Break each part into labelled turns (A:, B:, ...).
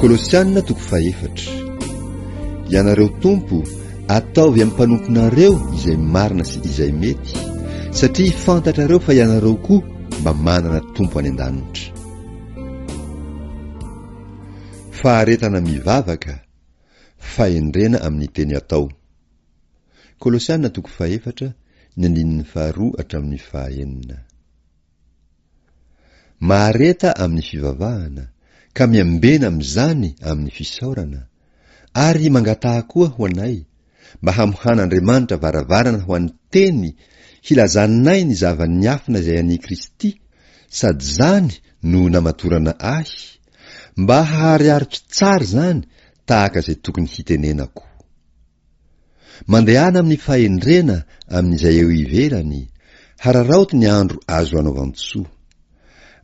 A: Kolosiana toko fahefatra. Ianareo Tompo, ataovy amin'ny mpanomponareo izay marina sy izay mety, satria fantatrareo fa ianareo koa mba manana Tompo any an-danitra. Faharetana mivavaka, fahendrena amin'ny teny atao. Kolosiana toko fahefatra, ny andininy faharoa hatramin'ny fahaenina. Mahareta amin'ny fivavahana, ka miambena amin'izany amin'ny fisaorana, ary mangataha koa ho anay, mba hamohan'Andriamanitra varavarana ho an'ny Teny hilazanay ny zava-niafina izay an'i Kristy, sady izany no namatorana ahy, mba haharihariko tsara izany tahaka izay tokony hitenenako. Mandehana amin'ny fahendrena amin'izay eo ivelany, hararaoty ny andro azo anaovan-tsoa.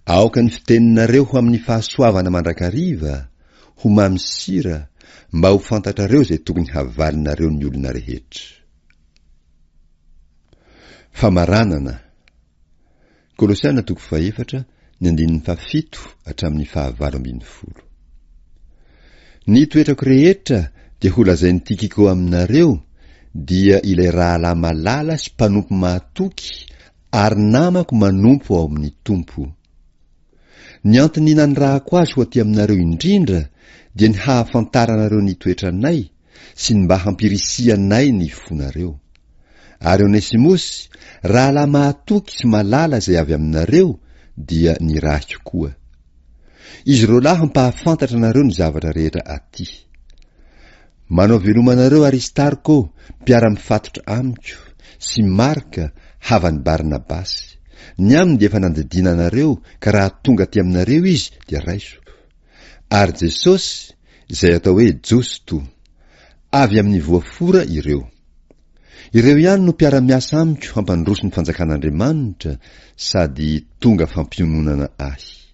A: Aoka ny fiteninareo ho amin'ny fahasoavana mandrakariva, ho mamy sira, mba ho fantatrareo izay tokony havalinareo ny olona rehetra. Famaranana. Kolosiana toko fahefatra, ny andininy fahafito hatramin'ny fahavalo ambin'ny folo. Ny toetrako rehetra dia holazain'i Tykiko aminareo, dia ilay rahalahy malala sy mpanompo mahatoky ary namako manompo ao amin'ny Tompo. Ny antony nanirahako azy ho aty aminareo indrindra dia ny hahafantaranareo ny toetranay, sy ny mba hampirisihanay ny fonareo. Ary Onesimosy, rahalahy mahatoky sy malala izay avy aminareo, dia nirahiko koa. Izy roalahy hampahafantatra anareo ny zavatra rehetra aty. Manao veloma anareo Aristarko, mpiara-mifatotra amiko, sy Marka, havan'i Barnabasy. Ny aminy dia efa nandidiana anareo, ka raha tonga aty aminareo izy, dia raiso. Ary Jesosy, izay atao hoe Josto. Avy amin'ny voafora ireo. Ireo ihany no mpiara-miasa amiko hampandroso ny fanjakan'Andriamanitra sady tonga fampiononana ahy.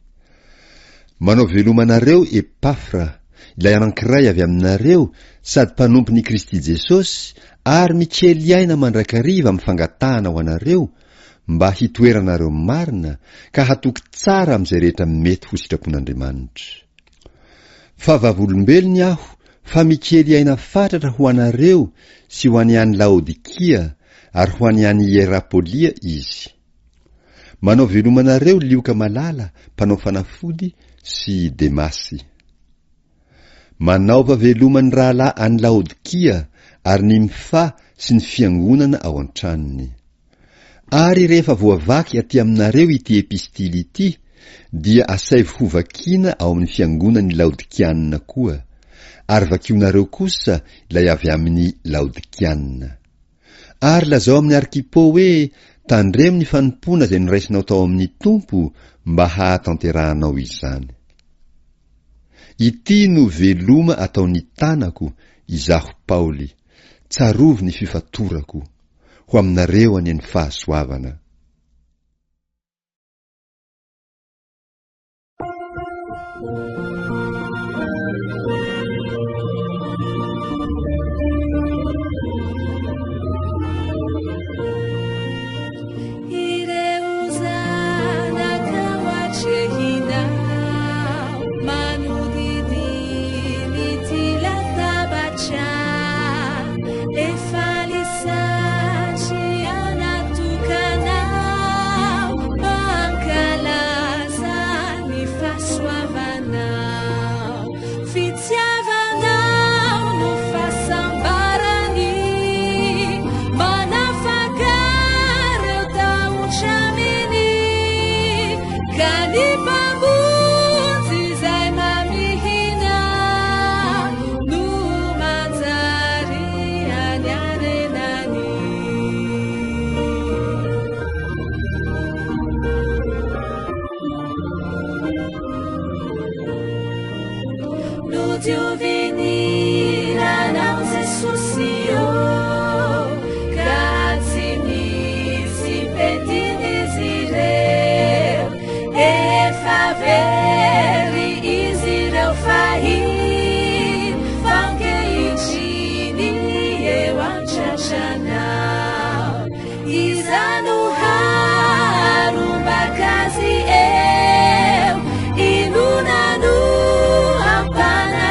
A: Manao veloma anareo Epafra, ilay anankiray avy aminareo sady mpanompon'i Kristy Jesosy ary mikely aina mandrakariva amin'ny fangatahana ho anareo mba hitoeranareo marina ka hatoky tsara amin'izay rehetra mety ho sitrapon'Andriamanitra. Fa vavolombelony aho fa mikely aina fatratra ho anareo sy ho an'ny any Laodikia ary ho an'ny any Hierapolia izy. Manao veloma anareo Lioka malala mpanao fanafody sy Demasy. Manaova veloma ny rahalahy any Laodikia ary Nymfa sy ny fiangonana ao an-tranony. Ary rehefa voavaky aty aminareo ity epistily ity, dia asaivo hovakiana ao amin'ny fiangonan'ny Laodikianina koa, ary vakionareo kosa ilay avy amin'ny Laodikianina. Ary lazao amin'i Arkipo hoe, Tandremo ny fanompoana izay noraisinao tao amin'ny Tompo mba hahatanterahanao izany. Ity no veloma ataon'ny tanako, izaho Paoly. Tsarovy ny fifatorako. Ho aminareo anie ny fahasoavana.
B: Ireo zanakao atrehinao manodidina ity latabatra efa lisatria natokanao mankalaza ny fahasoavanao Fitiavanao no fahasambarany Manafaka ireo tahotra aminy Ka ny Mpamonjy izay mamihina No manjary any arenany Nodiovin'ny ranao Jesosy ô, ka tsy misy pentin'izy ireo. Efa very izy ireo fahiny, fa ankehitriny eo an-tratranao. Iza no haharombaka azy eo? Inona no hampanantena?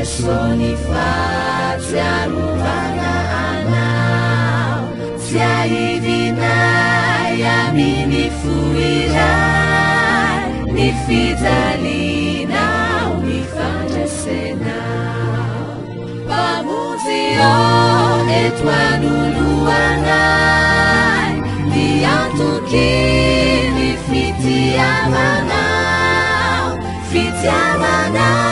B: Jeso ny fahatsiarovana Anao, tsiahivinay amin'ny fo iray ny fijalianao, ny fandresenao. Mpamonjy ô, eto anoloanay, ny antoky ny fitiavanao, fitiavanao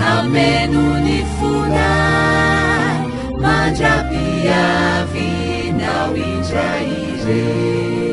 B: hameno ny fonay, mandra-piavinao indray irery.